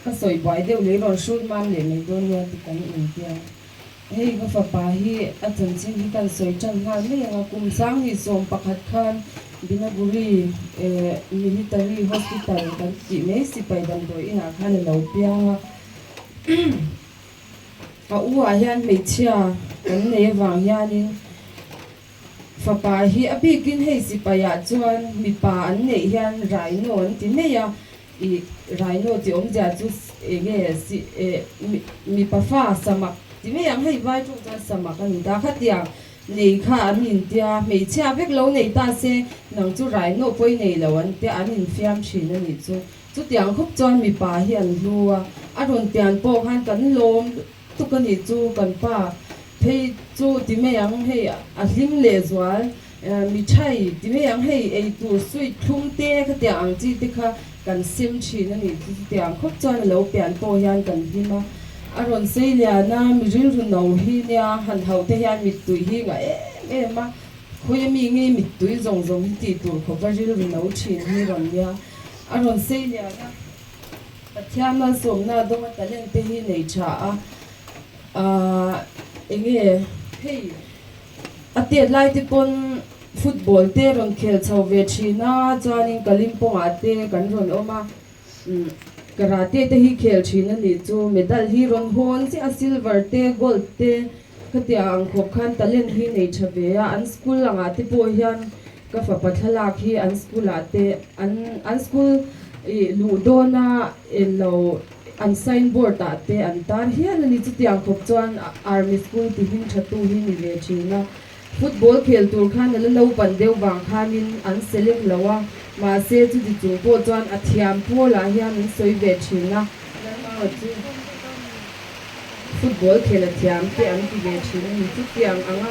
ka sawi buai deuh leh i rawn hrut mam leh mai dawn nia ti kan intia. Hei ka fapa hi a chanchin hi kan sawi tan nghal mai ang a, kum 2011 khan Binaguri Military Hospital kan tih mai sipai damdawi inah khan a lo piang a. A u ah hian hmeichhia kan nei avang hianin fapa hi a bikin hei sipaiah chuan mipa an neih hian raino an ti mai a, ih raino tih awmzia chu eng nge si eh mipa fa samak ti mai ang hei vai tawng chuan samak a ni ta khatiang nei kha an intia hmeichhia vek lo nei ta se nang chu raino pawi nei lo an tia an infiam thin a nih chu. Chutiang khawp chuan mipa hi an hlu a, a rawn pian pawh khan kan lawm tuk a nih chu kan pa phei chu ti mai ang hei a hlim leh zual mithai ti mai ang hei ei tur sweet thlum te khatiang ang chi te kha kan sem thin a nih chu chutiang khawp chuan a lo pian pawh hian kan hlim a, a rawn sei lian a mi rilru no hi nia han hauh te hian mittui hi ngah em em a. Khawi ami nge mittui zawng zawng hi tih tur khawp a rilru no thin hi rawn nia. A rawn sei lian a, Pathian malsawmna dawnga talent te hi nei tha a, aah enge hei a tet lai te pawn football te rawn khel chho ve thin a, chuanin Kalimpong ah te kan rawn awm a, umm karate te hi khel thin a nih chu, medal hi rawn hawn chiah a, silver te gold te. Khatia ang khawp khan talent hi nei tha ve a, an school angah te pawh hian ka fapa thlalak hi an school ah te an an school ih luh dawna eng lo an sign board ah te an tar hial a ni. Chutiang khawp chuan army school ti hming tha tu hi ni ve thin a. Football khel tur khan a la naupan deuh vang khanin an select lo a, mahse chuti chung pawh chuan a thiam pawl ah hian an sawi ve thin a. Lalmanga chu. Football khel a thiam te an ti ve thin a ni. Chutiang anga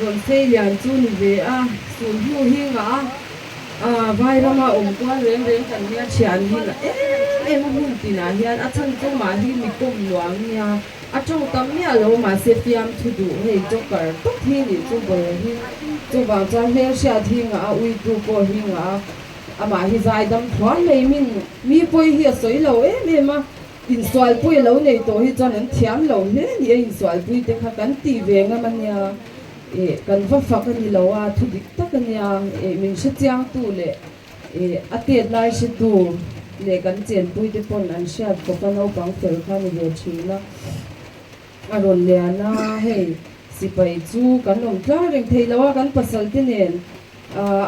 rawn sei lian chu ni ve a, sul hnu hi ngah a, a vai rama awm kual reng reng kan nia thian hi ngah em em a hmun tinah hian a chhan chu mah hi mi pawm nuam nia, a tawng tam miah lo mahse fiam thu duh hei joker tawp hi nih chu bawlh hi chuvang chuan hmelhriat hi ngah a, uitu pawh hi ngah a, amah hi zaidam thluam mai min mi pawi hi a sawi lo em em a. Insualpui a lo nei tawh hi chuan an thiam lo hle a ni a, insualpui te kha kan tih ve ngam a nia, ih kan va fak a ni lo a, thu dik tak a nia, ih min hre chiangtu leh ih a tet lai hretu leh kan chenpui te pawn an hriat khawp a naupang fel kha a ni ve thin a, a rawn lian a, hei sipai chu kan awm tlang reng thei lo a, kan pasal te nen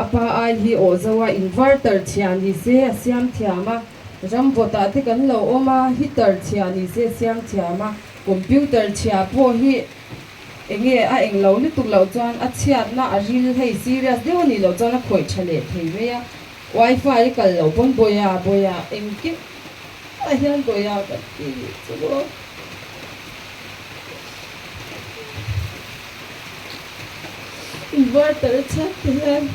a pa ai hi awh zo a, inverter chhia ni se a siam thiam a. Ram vawtah te kan lo awm a, heater chhia ni se siam thiam a, computer chhia pawh hi enge a eng lo lutuk loh chuan a chhiatna a ril hei serious deuh a nih loh chuan a khawih tha leh thei mai a, wifi a kal loh pawn bawiha bawiha engkim ah hian bawiha kan ti nih chu maw. Inverter a chhiat te hian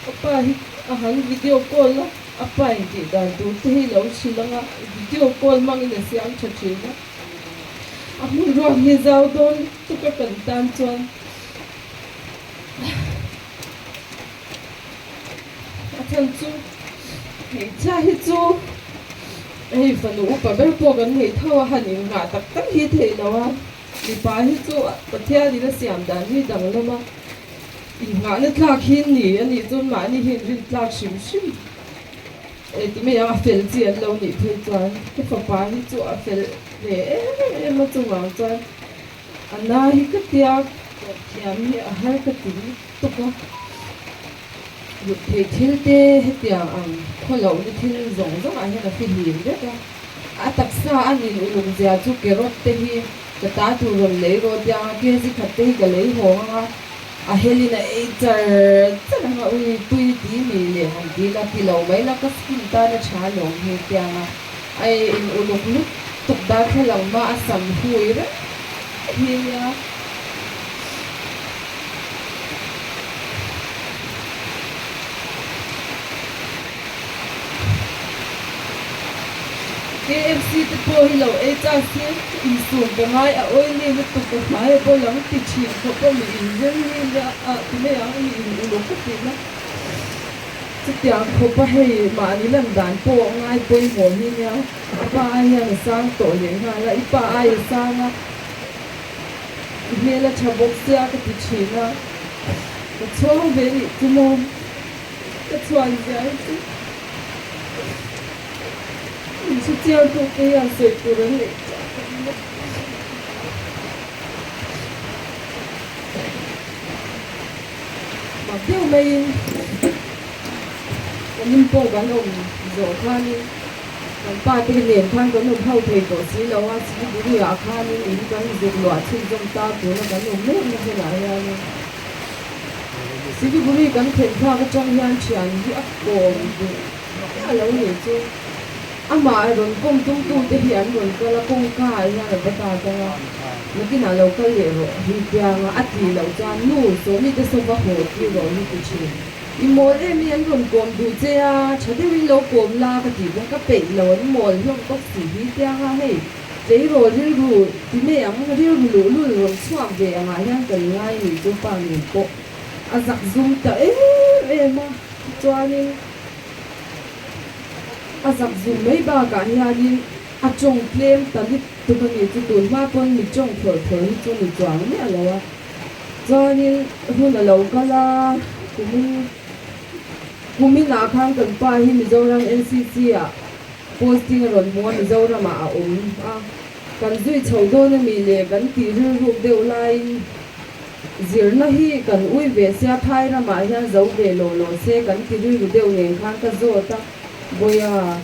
a pa hi a han video call a. A pa in tih dan tur te hi lo hrilh ang a, video call hmangin a siam tha thin a, a hmun ruak hi zau dawn lutuk a kan tan chuan a chhan chu hmeichhia hi chu hei fanu upa ber pawh kan nei tho a, han inngah tak tak hi theih lo a, mipa hi chu Pathianin a siam dan hi danglam a. Inngahna tlak hi ni a nih chuan mahni hi in rin tlak hrim hrim e ti mai ang, a fel chi an lo nih phei chuan ka fapa hi chu a fel ve em em a chungah chuan a na hi ka tia tawp thiam hi a har ka ti lutuk a, rut theih thil te hetiang ang khawlohna thil zawng zawng ah hian a fihlim vek a, a taksa a nin uluk zia chu carrot te hi Ka ta tur rawn lei rawh tiang a kg khat te hi ka lei hawng ang a, a helin a ei char char ang a, ui tui ti mi leh han ti la ti lo mai la ka skin tan a tha lawm hi tiang a, a ei in uluk lutuk darthlalang hma a sam hui reng hi nia. KFC te pawh hi lo ei chak se insum ka ngai a oily lutuk ka hmai a pawh lang ti thin khawp a mi in ring hi nia ah ti mai ang mi in uluk ka tih na. Chutiang khawpa hei mahni lan dan pawh ngai pawimawh hi nia, a pa ai hian a sang tawh leh nghal a, i pa ai a sang a, i hmel a tha bawk sia ka ti thin a, ka chhuang ve nih chu maw, ka chhuan zia hi chu min hre chiang tu te hian sawi tur an neih chiah ka ring a. Mak deuh maiin kan in pawh kan awm zawh khanin kan pa te nen khan kan awm ho thei tawh si lo a, Siliguri ah khanin in kan zuk luah chhunzawm ta tuna kan awm mek na hmunah hianin Siliguri kan thlen thlak atang hian thian hi a kawm duh miah lo nih chu amah rawn kawm tumtu te hi an rawn kal a, kawngka ah hian a va ta dang a. Nakinah lo kal leh rawh hi tianga a tih loh chuan nu Sawmi te sofa haw tir rawh hi ti thin. I mawl em i an rawn kawm duh che a, tha deuhin lo kawm la ka tih pawn ka peih lo an mawl hlawm bawk si hi tianga hei tleirawl rilru ti mai ang rilru luhlul rawn chhuak ve angah hian kan ngai nih chu pa nen pawh a zak zum ta em em a tichuanin a zak zum mai bakah hianin A tawng tlem ta lit tuk a ni chu tun hma pawn mi tawng thawr thawr hi chu ni chuang miah lo a. Chuanin hun a lo kal a, kumin kumin ah khan kan pa hi Mizoram NCC ah posting a rawn hmu a, Mizoram ah a awm a. Kan zui chho dawn a mi le kan tih rilruk deuh laiin zirna hi kan ui ve sia phai ramah hian zo ve law law se kan ti rilru deuh nen khan ka zawt a, Bawiha.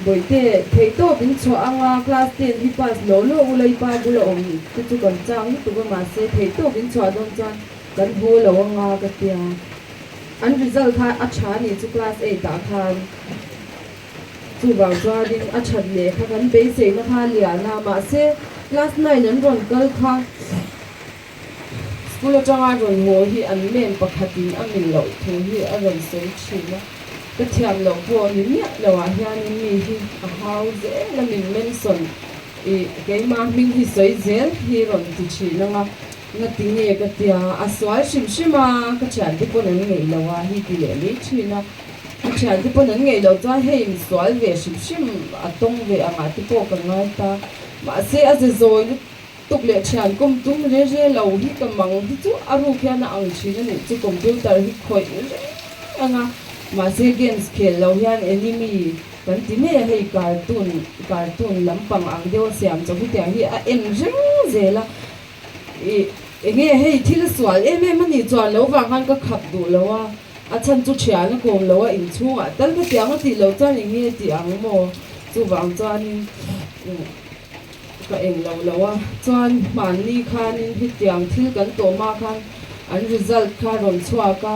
Bawihte, theihtawp in chhuah anga class 10 hi pass lo lo u Laipa bula awm te chu kan chak lutuk a mahse theihtawp in chhuah dawn chuan kan haw lo anga ka tia. An result kha a tha nih chu class 8 ah khan chuvang chuanin a that leh kha kan beiseina kha a lian a mahse class 9 an rawn kal kha School atanga rawn haw hi an men pakhatin a mil loh thu hi a rawn sawi thin a, ka thiam loh pawh ni miah loah hianin mi hi a hau zel a min mention i keima hming hi sawi zel hi rawn ti thin ang a, ngati nge ka tia a sual hrim hrim a, ka thiante pawn an ngeih lo a hi ti leh mai thin a, ka thiante pawn an ngeih loh chuan hei mi sual ve hrim hrim a tawng ve angah te pawh ka ngai ta, mahse a ze zawi lutuk. Tuk leh thian kum tum re re lo hi ka mang hi chu a ruk hian a ang thin a nih chu computer hi khawih reng ang a mahse games khel lo hian enemy kan ti mai a hei cartoon cartoon lampang ang deuh a siam chawp hi tiang hi a en reng zel a ih enge hei thil sual em em a nih chuan lo vang khan ka khap duh lo a a chhan chu thian a kawm lo a inchhungah tal ka tiang a tih loh chuan enge tih ang maw chuvang chuanin Ka eng lo lo a, chuan hmanni khanin hetiang thil kan tawh hma khan an result kha rawn chhuak a.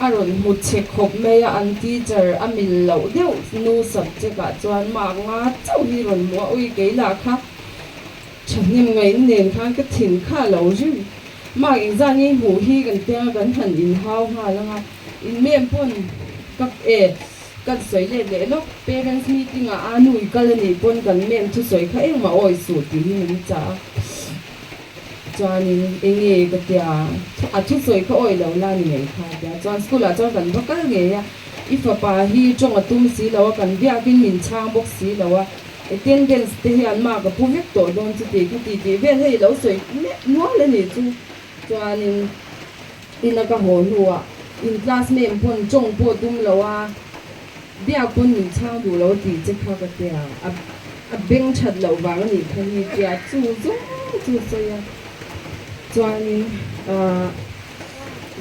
A rawn hmu che khawp mai a, an teacher a mil loh deuh nu subject ah chuan mark nga chauh hi rawn hmu a, ui kei lah kha thahnem ngaih nen khan ka thin kha a lo rim. Mark engzah nge hmuh hi kan tia kan han inhau nghal ang a. In mem pawn ka e kan sawi let leh lawk parents meeting ah a nu i kal anih pawn kan mem thusawi kha engmah awi suh tih hi min chah a chuanin enge ka tia a thusawi kha awi lo la ni ngei kha tia chuan school ah chuan kan va kal ngei a i fapa hi tawng a tum si lo a kan biakin min chhang bawk si lo a attendance te hian mark a pu vek tawh dawn chu tih kha tih tih vel hei lo sawi nual anih chu chuanin. Ina ka haw hnuah in class mem pawn tawng pawh tum lo a, biak pawn min chhang duh lo tih che kha ka tia, a beng that loh vang a nih kha hi tia chu zawng chu sawi a, chuanin ahh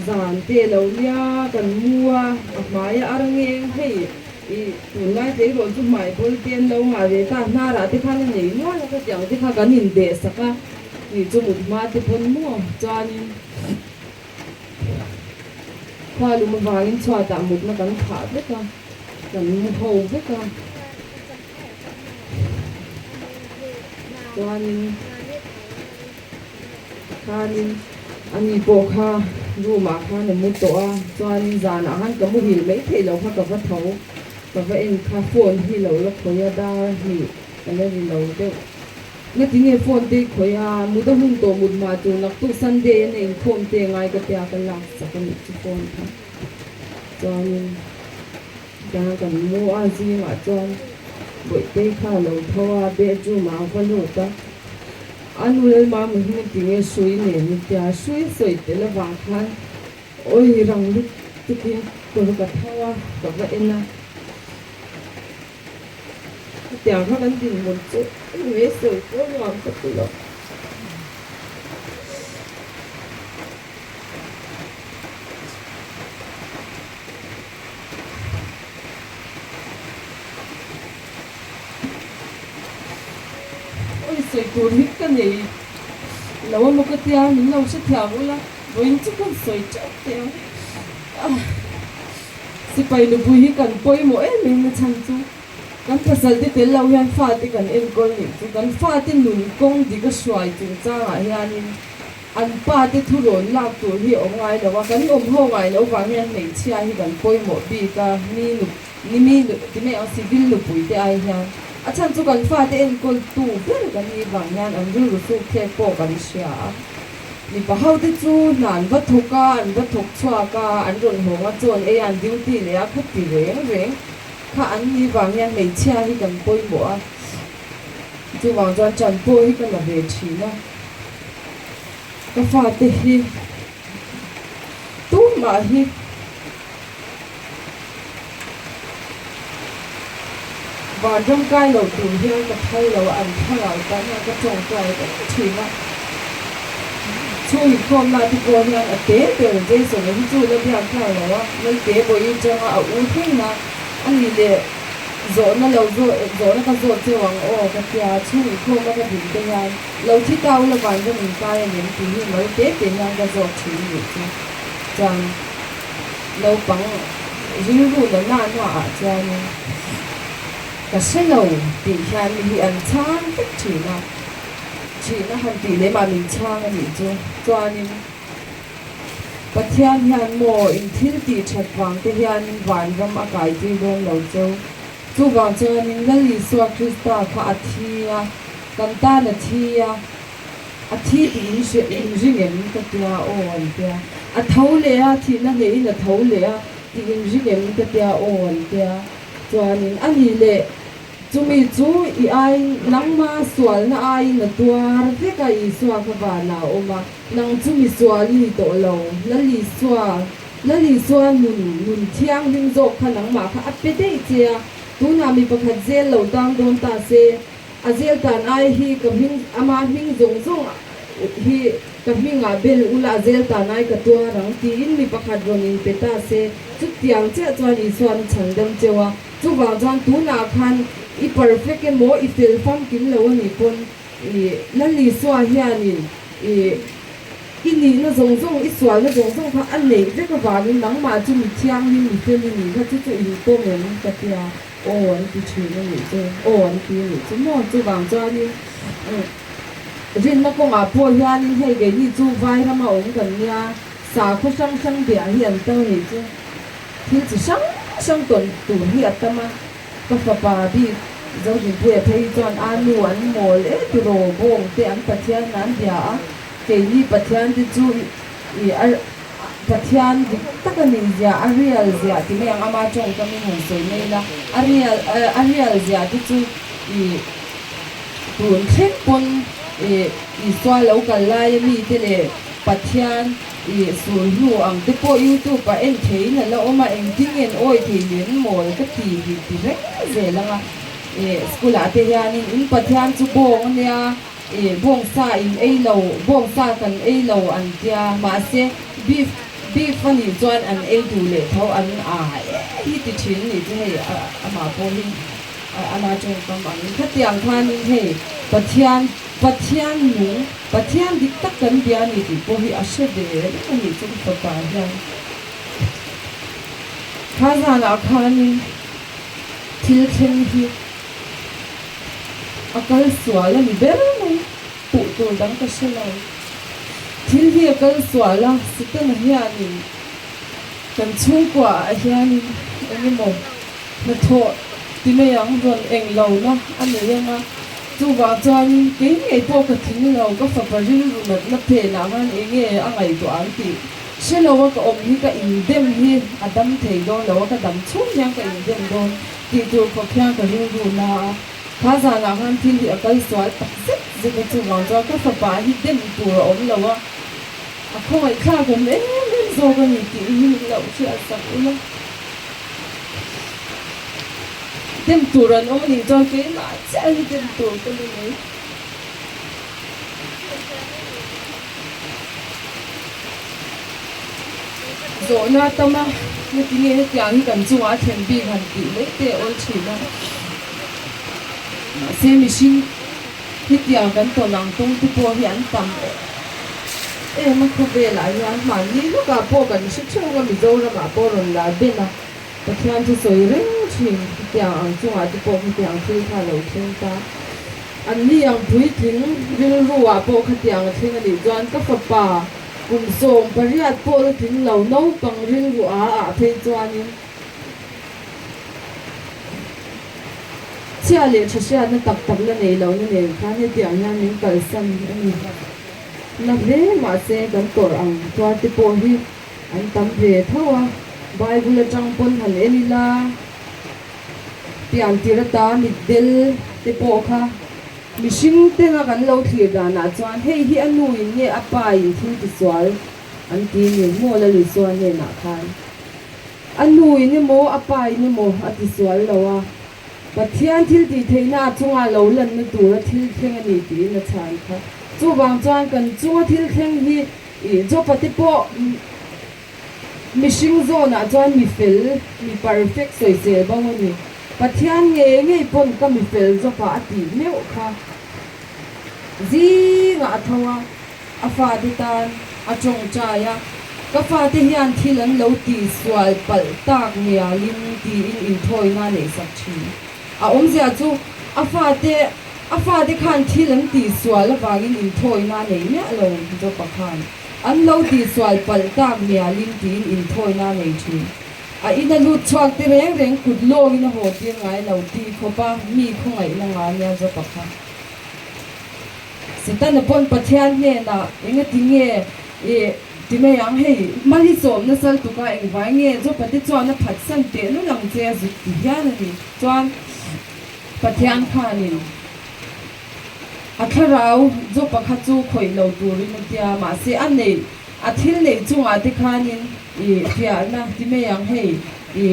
zan te lo nia kan mu a, a hmai a ar ngeng hei i tunlai tleirawl chu hmai bawl te an lo ngah ve ta, hnarah te khan a nei nual a, khatiang te kha kan inbeh sak a, tih chu mut hma te pawn maw chuanin. Khua lum avangin chhuatah mutna kan phah vek a, kan mu ho vek a. Chuanin khanin ani pawh kha room ah khan a mu tawh a, chuanin zanah khan ka muhil mai theih loh kha ka va tho, ka va en kha phone hi lo la khawi a dar hnih a la ri lo deuh. Ngatinge phone te i khawih a, mut a hun tawh mut mah tur naktuk Sunday a na inkhawm te ngai ka tia ka lak sak a nih chu phone kha. Chuanin tiang kan mu a, zingah chuan Bawihtei kha a lo tho a, bedroom ah a va lut a, a nu Lalmama hi ngatinge hrui nen i tia, hrui a sawi tel avang khan awi rang lutukin kawr ka tho a, ka va en a. Hetiang kha kan dinhmun chu engmeh sawi pawh nuam ka ti lo. Awi sawi tur hi ka nei lo a maw ka tia, min lo hrethiam ula, vawiin chu kan sawi teuh teh ang. Sipai nupui hi kan pawimawh em em na chhan chu kan pasal te tel lo hian fate kan enkawl nih chu kan fate nun kawng dik a hruai chungchangah hianin an pa te thu rawn lak tur hi a awm ngai lo a, kan awm ho ngai loh vang hian hmeichhia hi kan pawimawh bik a, mi nu ni mi nu ti mai ang civil nupui te ai hian a chhan chu kan fate enkawl tu ber kan nih vang hian an rilru suk thlek pawh kan hria a. Mipa hote chu hna an va thawk a, an va thawk chhuak a, an rawn hawng a, chawn ei a, an duty leh a, kha ti reng reng kha an ni vang hian hmeichhia hi kan pawimawh a, chuvang chuan ṭan pawh hi ka la ve ṭhin a, ka fate hi tumah hi. Van rawngkai lo tur hian ka phal lo a, an thlarau tan hian ka tawngtai reng thin a. Chhung inkhawmna te pawh hian a te ber Jason-a hi chu la biak tlak lo a, Lalte bawihi tanga a u thleng a, a ni leh zawhna lo zawh zawhna ka zawt cheu ang aw ka tia, chhung inkhawma ka din te hian lo thi ta ula van ram inkai a nem tih hi mal te te hian ka zawt thin nih chu chuan. Naupang rilru na na na ah chuanin ka hre lo tih hian mi hi an chhang vek thin a, thihna han tih leh mah min chhang a nih chu. Chuanin Pathian hian maw in thil tih that vang te hianin vanram a kai tir dawn lo cheu. Chuvang chuanin Lal Isua Krista kha a thi a, kan tan a thi a, A thi tih in hre in ring em ka tia aw an tia. A tho leh a, thihna hnehin a tho leh a tih in ring em ka tia aw an tia. Chuanin a ni leh chumi chu i ai nangma sualna aiin a tuar vek a Isua kha vanah a awm a, nang chu mi sual i ni tawh lo, Lal Isua, Lal Isua nun nun thianghlim zawk kha nangmah kha a pe daih che a, tunah mi pakhat zel lo tang dawn ta se, A zel tan ai hi ka hming, ama hming zawng zawng hi ka hmingah bel ula a zel tan ai ka tuar ang tiin mi pakhat rawn in pe ta se, chutiang chiah chuan Isuan a chhan dam cheu a. Chuvang chuan tunah khan i perfect emaw i fel famkim lo a nih pawn i Lal Isua hianin i i nihna zawng zawng, i sualna zawng zawng kha a neih vek avangin nangmah chu mi thianghlim, mi fel i nih kha chu chu inpawm em ka tia. Aw an ti thin a nih chu, aw an ti a nih chu maw? Chuvang chuanin rinna kawngah pawh hianin hei keini chu vai rama awm kan nia, sakhaw hrang hrang biah hi an tam a nih chu. Thil chi hrang hrang tawn tur hi a tam a, ka fapa bik Zodinpuia phei hi chuan a nu an mawl e tiraw bawng te an Pathian an bia a, keini Pathian te chu i a Pathian dik tak a nih zia, a real zia ti mai ang, ama tawngkamin han sawi mai ila, a real a real zia te chu ih tun thleng pawn ih Isua lo kal laia mite leh Pathian ih sur hnu ang te pawh youtube ah en theiin a la awm a, engtin nge an awi thei lem mawl ka ti hi ti reng zel ang a, ih school ah te hianin in Pathian chu bawng a nia. Ih, bawngsa in ei lo, bawngsa kan ei lo an tia, mahse beef, beef a nih chuan an ei duh leh tho an a e hi ti thin nih chu hei amah pawh hi ama tawngkam angin khatiang khanin hei Pathian, Pathian nung, Pathian dik tak kan bia a ni tih pawh hi a hre ve reng a nih chu ka fapa hian kha zanah khanin thil thleng hi. A kal sual a ni ber mai, puh tur dang ka hre lo. Thil hi a kal sual a, Setana hianin kan chhungkua ah hianin eng emaw hnathawh ti mai ang rawn eng lo na a nei ang a. Chuvang chuanin kei ngei pawh ka tling lo, ka fapa rilru natna phenah khan eng nge a ngaihtuah ang tih hre lo a ka awm hi ka indem hi a dam thei dawn lo a, ka dam chhung hian ka indem dawn tih tur khawp hian ka rilru na a. Kha zanah khan thil hi a kal sual tak zet zet a, chuvang chuan ka fapa hi dem tur a awm lo a, a khawngaihthlak awm em em zawk a ni tih hi min lo hriat sak ula. Dem tur an awm a nih chuan keimah chiah hi dem tur ka ni mai. Zawhna tam a, heti nge hetiang hi kan chungah a thlen bik han tih mai te a awl thin a. Mahse mihring hetiang kan tawn ang tawng te pawh hi an tam em a khawvelah hian hmanni lawkah pawh kan hre theuh a Mizoramah pawh rawn lar ben a. Pathian chu sawi reng thin, hetiang ang chungah te pawh khatiang thil kha a lo thleng ta. Anni ang puitling rilru ah pawh khatiang a thleng a nih chuan ka fapa kum 18 pawh la tling lo naupang rilru a ah phei chuanin chhia leh tha hriatna tak tak la nei lohna nen khan hetiang hian min kalsan a ni. Na hle mahse kan tawrh ang tuar te pawh hi An tam ve tho a, Bible atang pawn han en ila, pian tir ata mitdel te pawh kha mihring tena kan lo thlir danah chuan hei hi a nu in nge a pa in thil tisual an ti ni maw Lalisua hnenah khan a nu in emaw a pa in emaw a tisual lo a, Pathian thil tih theihna a chunga lo lanna tura thil thleng a ni tiin a chhan kha. Chuvang chuan kan chunga thil thleng hi Ih, Jopa te pawh mihring zawnah chuan mi fel, mi perfect sawisel bo a ni. Pathian ngei ngei pawn ka mi fel Jopa a tih meuh kha. Zingah a tho a, a fate tan a tawngtai a, Ka fate hian thil an lo tihsual palh tak mialin tiin inthawina a neihsak thin. A awmzia chu a fate a fate khan thil an tihsual avangin inthawina a nei miah lo Jopa khan an lo tihsual palh tak mialin tiin inthawina a nei thin. A ina lut chhuak te reng reng kut lawngin a haw tir ngai lo tih khawpa mi khawngaihna nga nia Jopa kha. Setana pawn Pathian hnenah engati nge i ti mai ang? Hei, hmali sawmna sal tuka engvai nge Jopa te chuan a phatsan teh lul ang che a zuk ti hial a ni. Chuan Pathian khanin a thlarau Jopa kha chu khawih lo turin a tia, mahse a neih a thil neih chungah te khanin i fiahna ti mai ang hei i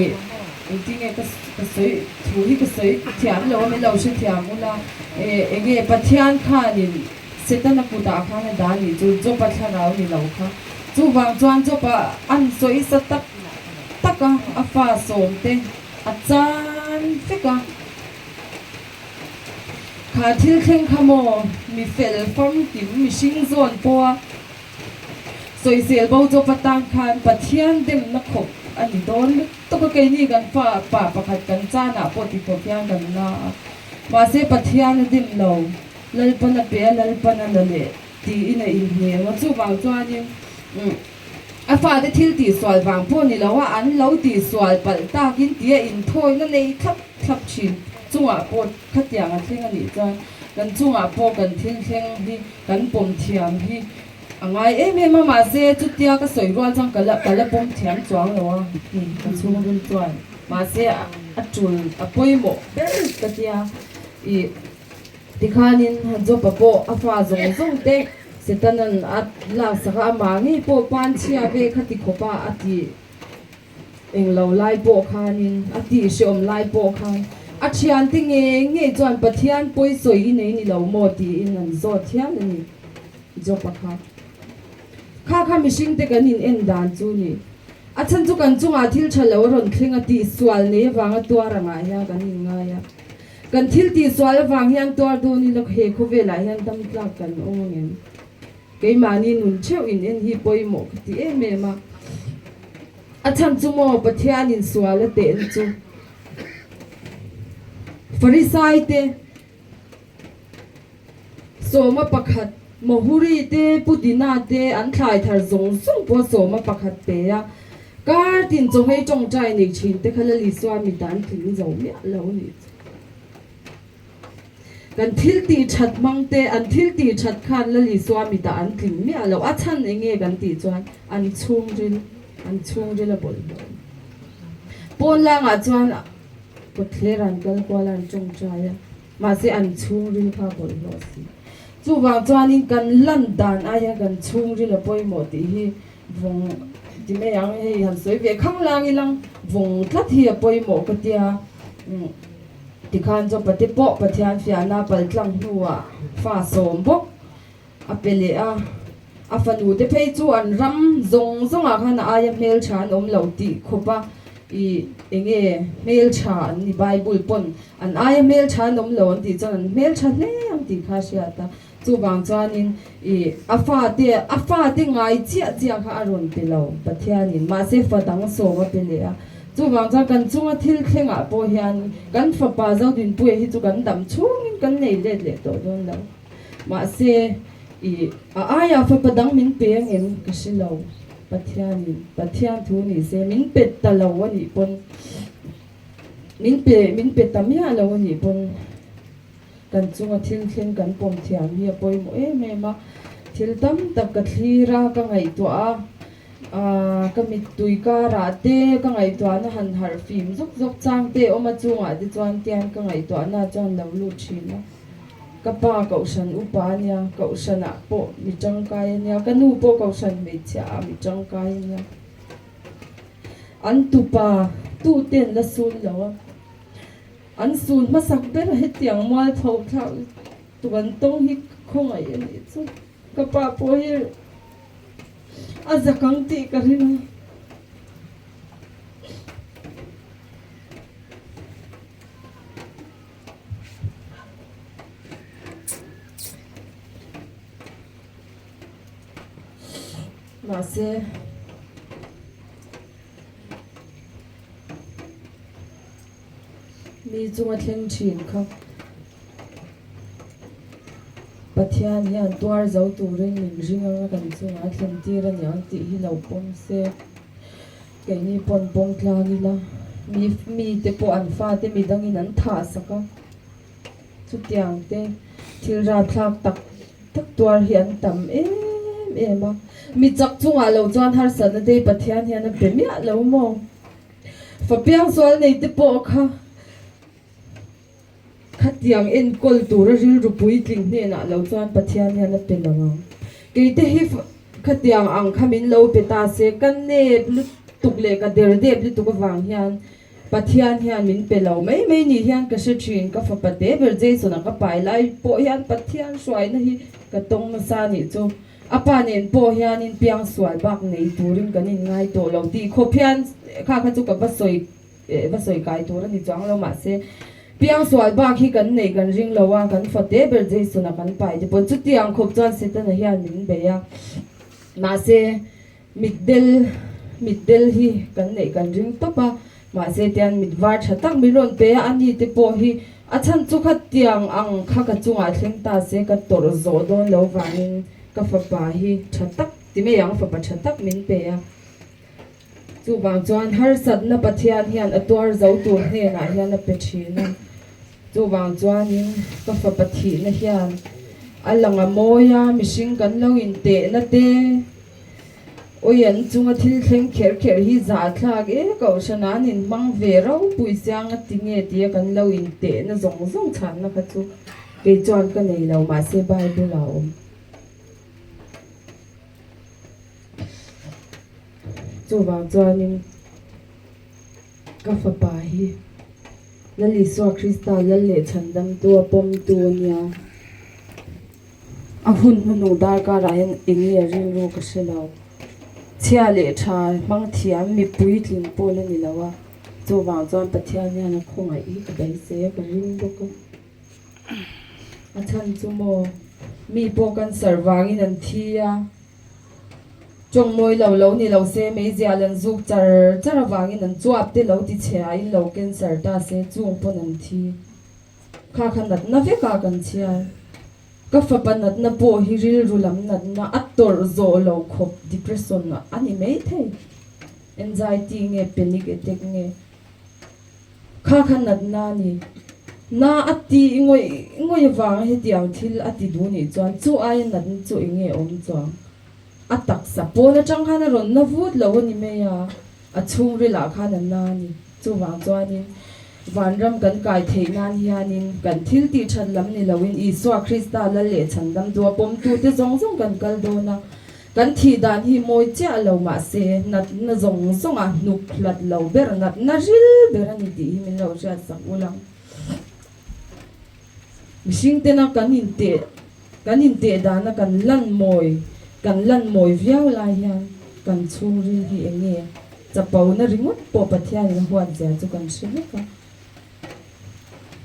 engtin nge ka ka sawi thu hi ka sawi thiam lo a min lo hrethiam ula e enge Pathian khanin Setana kutah khan a dah nih chu Jopa thlarau ni lo kha chuvang chuan Jopa an sawi sa tak tak a a fa sawm te a chan vek a kha thil thleng kha maw mi fel famkim mihring zawn pawha Sawisel bo chu pa tan khan Pathian demna khawp a ni dawn lutuk a, keini kan fa pa pakhat kan chanah pawh ti khawp hian kan la a, mahse Pathian a dim lo, Lalpan a pe a, Lalpan a la leh tiin a inhnem a, chuvang chuanin a fate thil tihsual vang pawh ni lo a, an lo tihsual palh takin tia inthawina nei thlap thlap thin chungah pawh khatiang a thleng a nih chuan kan chungah pawh kan thil thleng hi kan pawm thiam hi A ngai em em a, mahse chutia ka sawi rual chuan ka la ka la pawm thiam chuang lo a ni ka chhungril chuan. Mahse a tul a pawimawh ber ka tia ih tikhanin Jopa pawh a fa zawng zawng te Setanan a laksak a, amah ngei pawh panchhia ve kha ti khawp a a tih. Englo lai pawh khanin, a tih hreawm lai pawh khan a thiante ngei ngei chuan Pathian pawi sawi i nei ni lo maw tiin an zawt hial a ni. Job-a kha. Kha kha mihringte kan in en dan chu ni. A chhan chu kan chungah thil tha lo a rawn thleng a, tihsual nei avanga tuar angah hian kan in ngai a. Kan thil tihsual avang hian tuar dawn ila he khawvelah hian dam tlak kan awm angem? Keimahni nun theuh in en hi pawimawh ka ti em em a. A chhan chu maw Pathianin sual a tehna chu Farisai te, sawma pakhat, Mahuri te, Pudina te an thlai thar zawng zawng pawh sawma pakhat pe a. Kar tin chawhmei tawngtai nei thin te kha Lalisua mi dan tling zo miah lo a nih chu. Kan thil tih that hmang te, an thil tih that khan Lal Isua mitah an tling miah lo. A chhan eng nge kan tih chuan an chhungril, an chhungril a bawlhhlawh. Pawn langah chuan kawtthler an kal kual a, an tawngtai a, mahse an chhungril kha a bawlhhlawh si. Chuvang chuanin kan lan dan aia kan chhungril a pawimawh tih hi vawng ti mai ang, hei han sawi ve khang lang ilang vawng tlat hi a pawimawh ka tia. Tikhan Jopa te pawh Pathian fiahna paltlang hnuah fa sawm bawk a pe leh a, a fanu te phei chu an ram zawng zawngah khan a aia hmeltha an awm lo tih khawpa i enge hmeltha an ni Bible pawn an aia hmeltha an awm lo an tih chuan an hmeltha hle ang tih kha a hriat a, chuvang chuanin i a fate a fate ngai chiah chiah kha a rawn pe lo Pathianin mahse fa dang sawm a pe leh a, chuvang chuan kan chunga thil thlengah pawh hian kan fapa Zodinpuia hi chu kan dam chhungin kan nei let leh tawh dawn lo. Mahse, i a aia fapa dang min pe angem ka hre lo. Pathianin Pathian thu ni se min pe ta lo a nih pawn, min pe min pe ta miah lo a nih pawn kan chunga thil thleng kan pawm thiam hi a pawimawh em em a. Thil tam tak ka thlir a, ka ngaihtuah a, aah ka mittui karah te ka ngaihtuahna han harh fim zawk zawk chang te awm a chungah te chuan tiang ka ngaihtuahna chuan lo lut thin a. Ka pa kohhran upa a nia, kohhranah pawh mi tangkai a nia, ka nu pawh kohhran hmeichhia ah mi tangkai a nia. An tupa tute an la sun lo a, an sun hmasak ber a hetiang mualpho thlak tuk an tawng hi khawngaih a nih chu. Ka pa pawh hi a zak ang tih ka ring a. Mahse, mi chunga thleng thin kha Pathian hian tuar zo turin min ring anga kan chungah a thlen tir a niang tih hi lo pawm se. Keini pawn pawng tlang ila, mi mite pawh an fate midangin an thah sak a, chutiang te thil rapthlak tak tak tuar hi an tam em em a. Mi chak chungah lo chuan harsatna te hi Pathian hian a pe miah lo maw? Fa piangsual nei te pawh kha khatiang enkawl tura rilru puitling hnenah lo chuan Pathian hian a pe lo ang. Keite hi khatiang ang kha min lo pe ta se, ka nep lutuk leh ka der dep lutuk avang hian Pathian hian min pe lo mai mai ni hian ka hre thin. Ka fapa te ber Jason-a ka pai lai pawh hian Pathian hruaina hi ka tawng nasa nih chu. A pa nen pawh hianin piangsual bak nei turin kan inngai tawh lo tih khawp hian kha kha chu ka va sawi va sawi kai tur a ni chuang lo mahse piangsual bak hi kan nei kan ring lo a kan fate ber Jason a kan pai te pawn chutiang khawp chuan Setana hian min bei a mahse mitdel mitdel hi kan neih kan ring tawp a mahse tian mit var tha tak min rawn pe a ani te pawh hi a chhan chu khatiang ang kha ka chungah thleng ta se ka tawrh zawh dawn lo vangin ka fapa hi tha tak ti mai ang fapa tha tak min pe a. Chuvang chuan harsatna Pathian hian a tuar zo tur hnenah hian a pe thin a. Chuvang chuanin ka fapa thihna hian a lang a mawi a, mihring kan lo intehna te, awi an chunga thil thleng kher kher hi zahthlak e, kohhran an inhmang ve ropui chiang a ti nge tia kan lo intehna zawng zawng chhanna kha chu kei chuan ka nei lo, mahse Bible ah a awm. Chuvang chuanin ka fapa hi Lal Isua Krista Lal leh Chhandamtu a pawmtu a nia. A hun hnuhnung darkarah hian eng nge rilru ka hre lo. Chhia leh tha hmang thiam mipui tling pawl a ni lo a, chuvang chuan Pathian hian a khawngaih hi ka beisei a, ka ring bawk a. A chhan chu maw, mi pawh cancer vangin an thi a, tawng mawi lo lo ni lo se meizial an zuk char char avangin an chuap te lo ti chhe a, in lo cancer ta se chung pawn an thi. Kha kha natna vek a kan chhiar. Ka fapa natna pawh hi rilru lam natna a tawrh zawh lo khawp depression a ni maithei. Anxiety nge panic attack nge. Kha kha natna a ni. Na a ti ngawih ngawih avanga hetiang thil a ti duh nih chuan chu aia natna chu eng nge awm chuang? A taksa pawn atang khan a rawn na vut lo a ni mai a, a chhungrilah khan a na a ni. Chuvang chuanin vanram kan kai theih nan hianin kan thil tih that lam ni loin Isua Krista lal leh chhandam dua pawmtute zawng zawng kan kal dawn a. Kan thih dan hi mawi chiah lo mahse natna zawng zawngah hnuk hlat lo ber, natna ril ber a ni tih hi min lo hriat sak ul ang. Mihring tena kan inteh kan inteh dana kan lan mawi kan lan mawi viau lai hian kan chhungril hi eng nge chapona ringawt pawh Pathianin a huat zia chu kan hre vek a.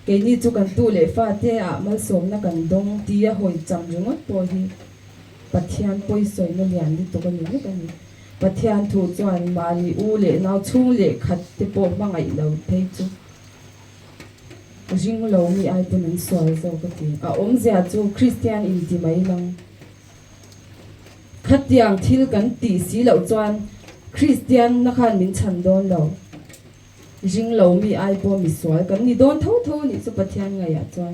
Keini chu kan tu leh fate ah malsawmna kan dawng tia hawi cham ringawt pawh hi Pathian pawisawina lian lutuk a ni vek a ni. Pathian thu chuan mahni u leh nau chhung leh khat te pawh hmangaih lo phei chu ring lo mi ai pawn an sual zawk a ti. A awmzia chu Kristian inti mai lang. Khatiang thil kan tih si loh chuan Kristian na khan min chhan dawn lo. Ring lo mi ai pawh mi sual kan ni dawn tho tho a nih chu Pathian ngaihah chuan.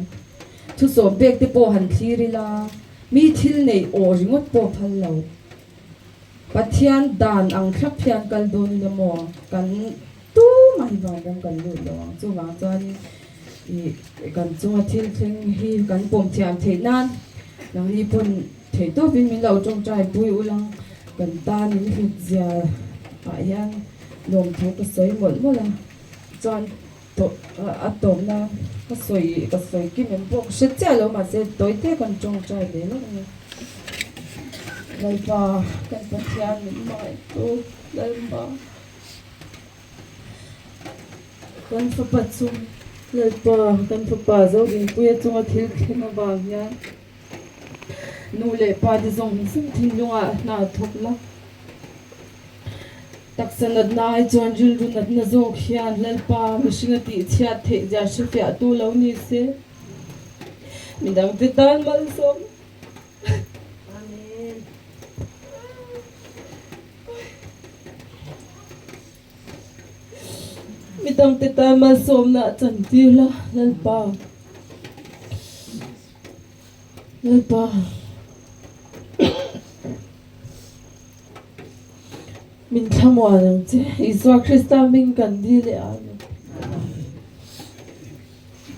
Thusawm pek te pawh han thlir ila, mi thil neih awh ringawt pawh phal lo. Pathian dan ang thlap hian kal dawn ila maw? Kan tumah hi vanram kan lut lo ang. Chuvang chuanin ih kan chunga thil thleng hi kan pawm thiam theih nan nangni pawn theih tawpin min lo tawngtai pui ula kan tan in hlut zia ah hian lawmthu ka sawi mawlh mawlh a. Chuan a tawpna ka sawi ka sawi kim em pawh ka hre chiah lo mahse tawi te kan tawngtai ve lawk a ni. Lalpa kan Pathian min hmangaihtu Lalpa kan fapa chung Lalpa kan fapa Zodinpuia chunga thil thleng avang hian nu leh pa te zawng zawng thinlungah hna thawk la. Taksa natna ai chuan rilru natna zawk hian Lalpa mihring a tih chhiat theih zia hrefiahtu lo ni se. Midangte tan malsawm. Amen. Midangte tan malsawmna a chantir la Lalpa. Lalpa. Min thlamuan ang che. Isua Krista hming kan dil e Amen.